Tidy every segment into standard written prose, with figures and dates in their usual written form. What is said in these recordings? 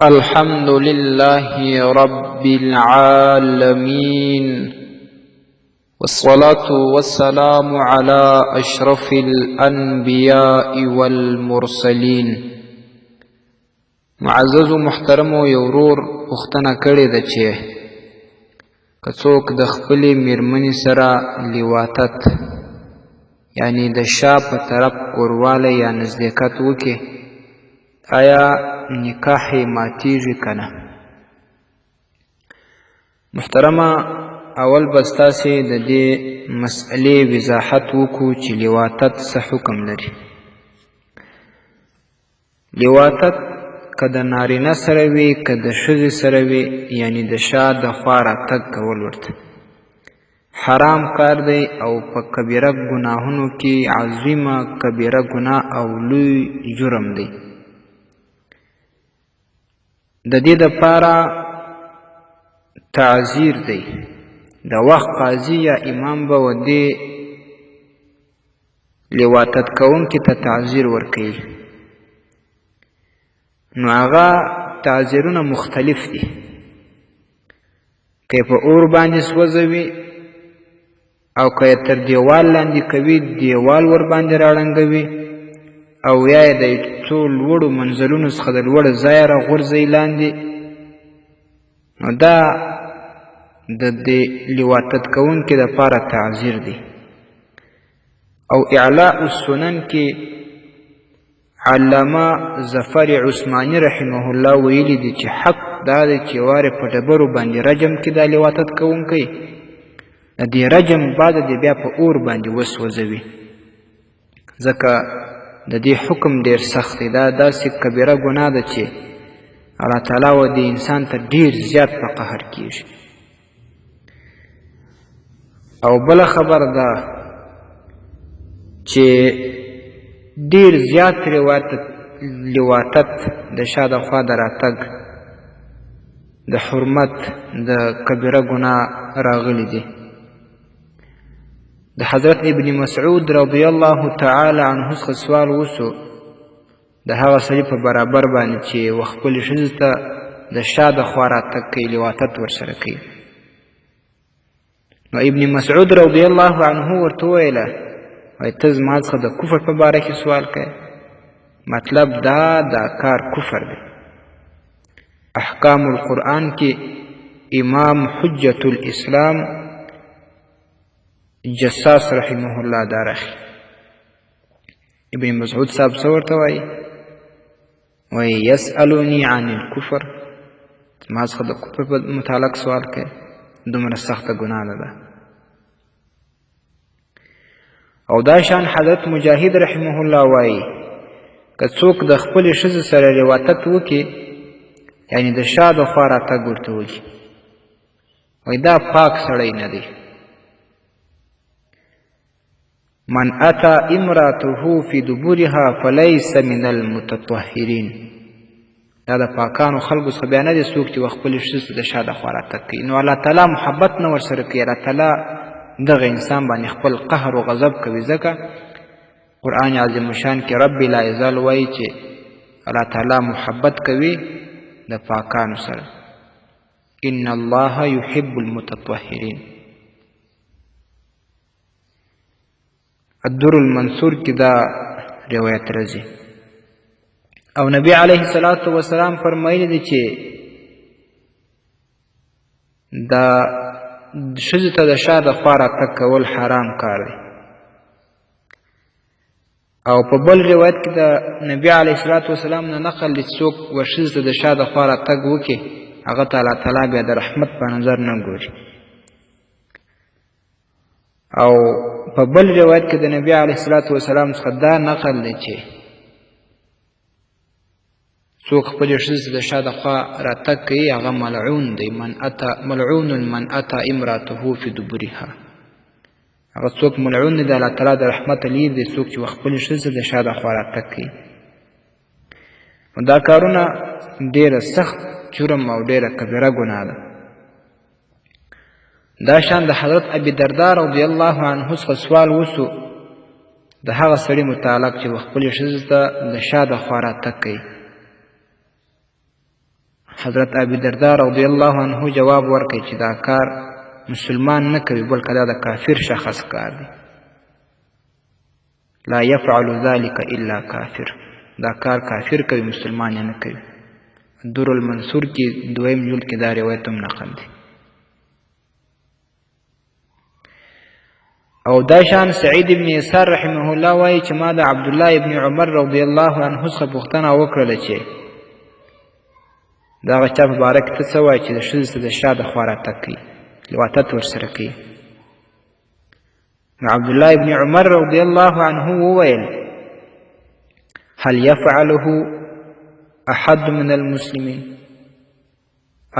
الحمد لله رب العالمين والصلاة والسلام على أشرف الأنبياء والمرسلين. معزز محترمو، یو ورور پوښتنه کړې ده چې که څوک د خپلې میرمنې سره لواطت، یعنی د شا په طرف کوروالی یا نزدېکت وکړي، آیا نکاح یې ماتیږي که نه؟ محترمه، اول به ستاسې د دې مسئلې وضاحت وکړو چې لواطت څه حکم لري. لواطت که د نارینه سره وي که د ښځې سره وي، یعنی د شا د خوا راتګ کول ورته حرام کار دی او په کبیره ګناهونو کې عظیمه کبیره ګناه او لوی جرم دی. د دې دپاره تعذیر دی. د وخت قاضي یا امام به و دې لواطت کوونکي ته تعذیر ورکوي. نو هغه تعذیرونه مختلف دي. که په اور باندې سوځوي او که یې تر دیوال لاندې کوي، دیوال ورباندې راړنګوي، او یا یې د څو لوړو منزلونو څخه د لوړ ځایه راغورځوي لاندې، نو دا د دې لواطت کوونکي دپاره تعذیر دی. او اعلاء السنن کې علامه ظفر عثماني رحمه الله ویلي دي چې حق دا دی چې وارې په ډبرو باندې رجم کې دا لواطت کوونکی د دې رجم بعد دې بیا په اور باندې وسوځوي، ځکه د دې حکم ډیر سخت دی. دا داسې کبیره ګناه ده چې الله تعالی و دې انسان ته ډیر زیات په قهر کیږي. او بله خبر ده چې ډیر زیات روایت لواطت د شا د خوا د راتګ د حرمت د کبیره ګناه راغلي دي. د حضرت ابن مسعود رضی الله تعالی عنه څخه سوال وسو د هغه سړي په برابر باندې چې و خپلې ښځې ته د شا د خوا راتګ کوي، لواطت ورسره کوي. نو ابن مسعود رضی الله عنه ورته وویله، وایي ته زما څخه د کفر په باره کې سوال کوې؟ مطلب دا دا کار کفر دی. احکام القرآن کې امام حجة الاسلام جساس رحمه الله دا راخي. ابن مسعود صاحب څه ورته وایي؟ وایي یسألوني عن الکفر، ما څخه د کفر په متعلق سوال کوي، دومره سخته ګناه ده. او دا شان حضرت مجاهد رحمه الله وایي که څوک د خپلې ښځې سره لواطت وکړي، یعنی د شا د خوا راتګ ورته وکړي، وایي دا پاک سړی نه دی. من اتى امراته في دبرها فليس من المتطهرين. دا د پاکانو خلکو څخه بیا نه دی څوک چې خپلې ښځې ته د شا د خوا راتګ کوي. نو الله تعالی محبت نه ورسره کوي، الله تعالی دغه انسان باندې خپل قهر او غضب کوي، ځکه قرآن عظیم شان کې رب لا یزال وایي چې الله تعالی محبت کوي د پاکانو سره. ان الله يحب المتطهرين. الدر المنصور کې دا روایت راځي. او نبی علیه الصلاة والسلام فرمایلی دی چې دا ښځې ته د شا د خوا راتګ کول حرام کار دی. او په بل روایت کې د نبی علیه الصلاة والسلام نه نقل دی چې څوک و ښځې ته د شا د خوا راتګ وکړي، هغه ته الله تعالی بیا د رحمت په نظر نه ګوري. او په بل روایت کې د نبی علیه الصلاة والسلام څخه دا نقل دی چې څوک خپلې ښځې ته د شا د خوا راتګ کوي هغه ملعون دی. من اتا ملعون من اتا امراته فی دبرها، هغه څوک ملعون دی د الله تعالی د رحمت لیر دی څوک چې خپلې ښځې ته د شا د خوا راتګ کوي. نو دا کارونه ډېره سخت جرم او ډېره کبیره ګناه ده. دا شان د حضرت ابي دردا رضی الله عنه څخه سوال وسو د هغه سړي متعلق چې خپلې ښځې ته د شا د خوا راتګ کوي. حضرت ابي دردا رضی الله عنه جواب ورکړ چې دا کار مسلمان نه کوي، بلکې دا د کافر شخص کار دی. لا يفعل ذلك الا کافر، دا کار کافر کوي، مسلمان یې نه کوي. در المنصور کې دویم جلد کې دا روایت هم نقل دی. او دا شان سعید ابن یسار رحمه الله وایي چې ما د عبد الله ابن عمر رضی الله عنه څخه پوښتنه وکړله چې د هغه چا په باره کې ته څه وایې چې د ښځې څخه د شا د خوا راتګ کوي، لواطت ورسره کوي. نو عبد الله ابن عمر رضی الله عنه وویل هل يفعله احد من المسلمين؟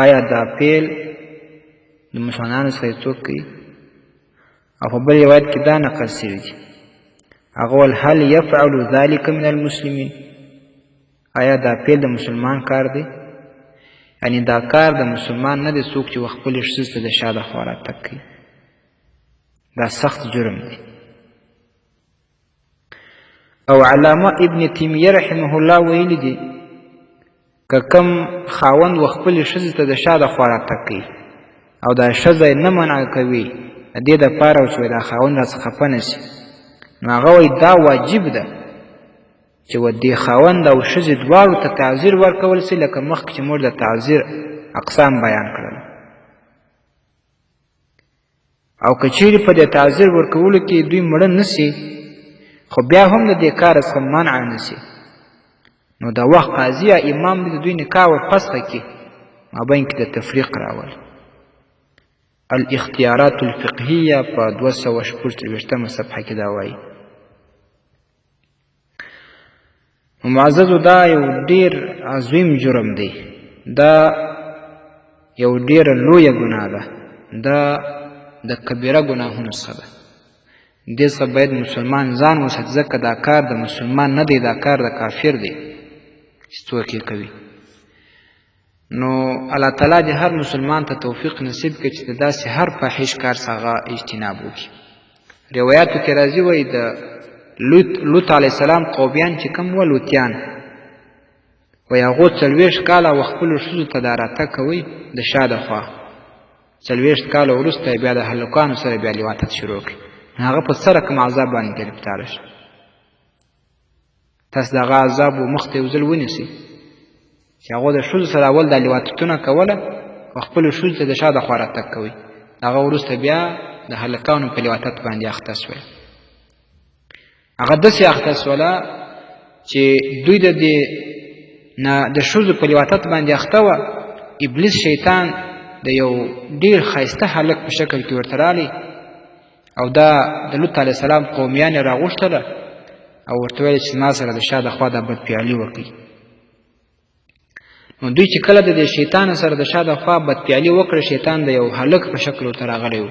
آیا دا پیل د مسلمانانو څخه یې څوک کوي؟ او په بل روایت کې دا نقل سوي دي، هغه ول هل يفعل ذلك من المسلمين؟ آیا دا پیل د مسلمان کار دی؟ یعنی دا کار د مسلمان نه دی څوک چې خپلې ښځې ته د شا د خوا راتګ کوي، دا سخت جرم دی. او علامه ابن تیمیه رحمه الله ویلي دي که کوم خاوند و خپلې ښځې ته د شا د خوا راتګ کوي او دا ښځه یې نه منع کوي د دې دپاره چې دا خاوند راڅخه خفه نه سي، نو هغه وایي دا واجب ده چې و دې خاوند او ښځې دواړو ته تعذیر ورکول سي، لکه مخکې چې موږ د تعذیر اقسام بیان کړل. او که چیرې په دې تعذیر ورکولو کې دوی مړه نه سي، خو بیا هم د دې کار څخه منع نه سي، نو د وخت قاضي یا امام دې د دوی نکاح ور فسخه کړي، مابین کې د تفریق راولي. الاختیارات الفقهیه په 246 صفحه کې دا وایي. معززو دا یو ډیر عظیم جرم دی، دا یو ډیره لویه ګناه ده، دا د کبیره ګناهونو څخه ده. دې څخه باید مسلمان ځان وساتي، ځکه دا کار د مسلمان نه دی، دا کار د کافر دی چې څوک یې کوي. نو الله تعالی دې هر مسلمان ته توفیق نصیب کړي چې د داسې هر فاحش کار څخه اجتناب وکړي. روایاتو کې راځي وایي د لوط علیه السلام قومیان چې کوم وه لوطیان، وایي هغو 40 کاله و خپلو ښځو ته دا راتګ کوي د شا د خوا، 40 کاله وروسته یې بیا د هلکانو سره بیا لواطت شروع کړي، نو هغه په څه رقم عذاب باندې ګرفتاره شو. تاسو د هغه عذاب و مخ ته یو ځل ونیسئ چې هغو د ښځو سره اول دا لواطتونه کوله او خپلو ښځو ته د شا د خوا راتګ کوي، هغه وروسته بیا د هلکانو په لواطت باندې اخته سول. هغه داسې اخته سوله چې دوی د دې نه د ښځو په لواطت باندې اخته وه. ابلیس شیطان د یو ډیر ښایسته هلک په شکل کې ورته راغلی او دا د لوط علیه السلام قومیان یې راغوښتله او ورته ویل چې زما سره د شا د خوا د بدپیالي وکړي. نو دوی چې کله د دې شیطان سره د شا د خوا بدپیالي وکړه، شیطان د یو هلک په شکل ورته راغلی و،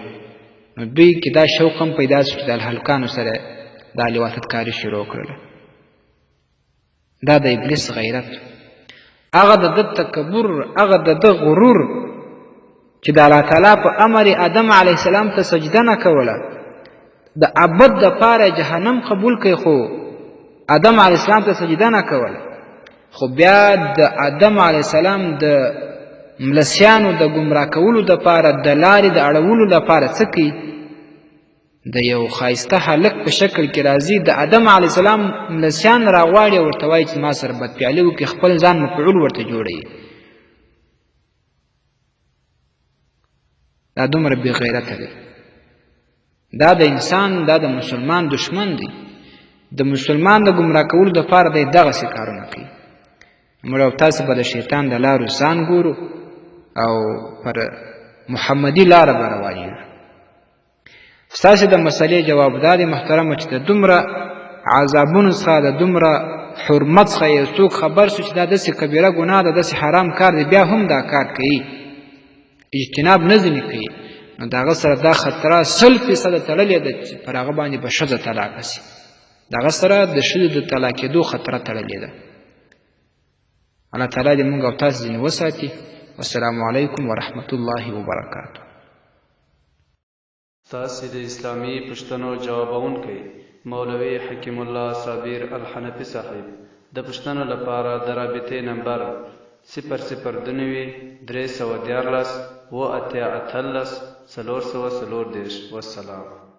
نو دوی کې دا شوق هم پیدا شو چې د هلکانو سره دا لواطت کاري شروع کړله. دا د ابلیس غیرت، هغه د ده تکبر، هغه د ده غرور چې د الله تعالی په امر آدم علیه السلام ته سجده نه کوله، د ابد دپاره جهنم قبول کوي، خو آدم علیه السلام ته سجده نه کوله، خو بیا د آدم علیه السلام د ملسیانو د ګمراه کولو دپاره، د لارې د اړولو لپاره څه کوي؟ د یو ښایسته هلک په شکل کې راځي، د آدم علیه السلام ملسیان راغواړي او ورته وایي چې ما سره بدپیالي وکړي، خپل ځان مفعول ورته جوړوي. دا دومره بې غیرته دی، دا د انسان، دا د مسلمان دشمن دی، د مسلمان د ګمراه کولو دپاره دی دغسې کارونه کوي. موږ او تاسې به د شیطان د لارو ځان ګورو او پر محمدي لاره به روانېږو. ستاسې د مسئلې جواب دا دی محترمه چې د دومره عذابونو څخه، د دومره حرمت څخه یو څوک خبر سو چې دا داسې کبیره ګناه ده، داسې حرام کار دی، بیا هم دا کار کوي، اجتناب نه ځینې کوي، نو د هغه سره دا خطره 100% تړلې ده چې پر هغه باندې به ښځه طلاقه سي. د هغه سره د ښځې د طلاقېدو خطره تړلې ده. الله تعالی دې موږ او تاسې ځینې وساتي. والسلام علیکم ورحمة الله وبرکاته. ستاسې د اسلامي پوښتنو جوابوونکی مولوي حکیم الله صابر الحنفي صاحب د پوښتنو لپاره د رابطې نمبر 0 0 92 313 87 18 434. والسلام.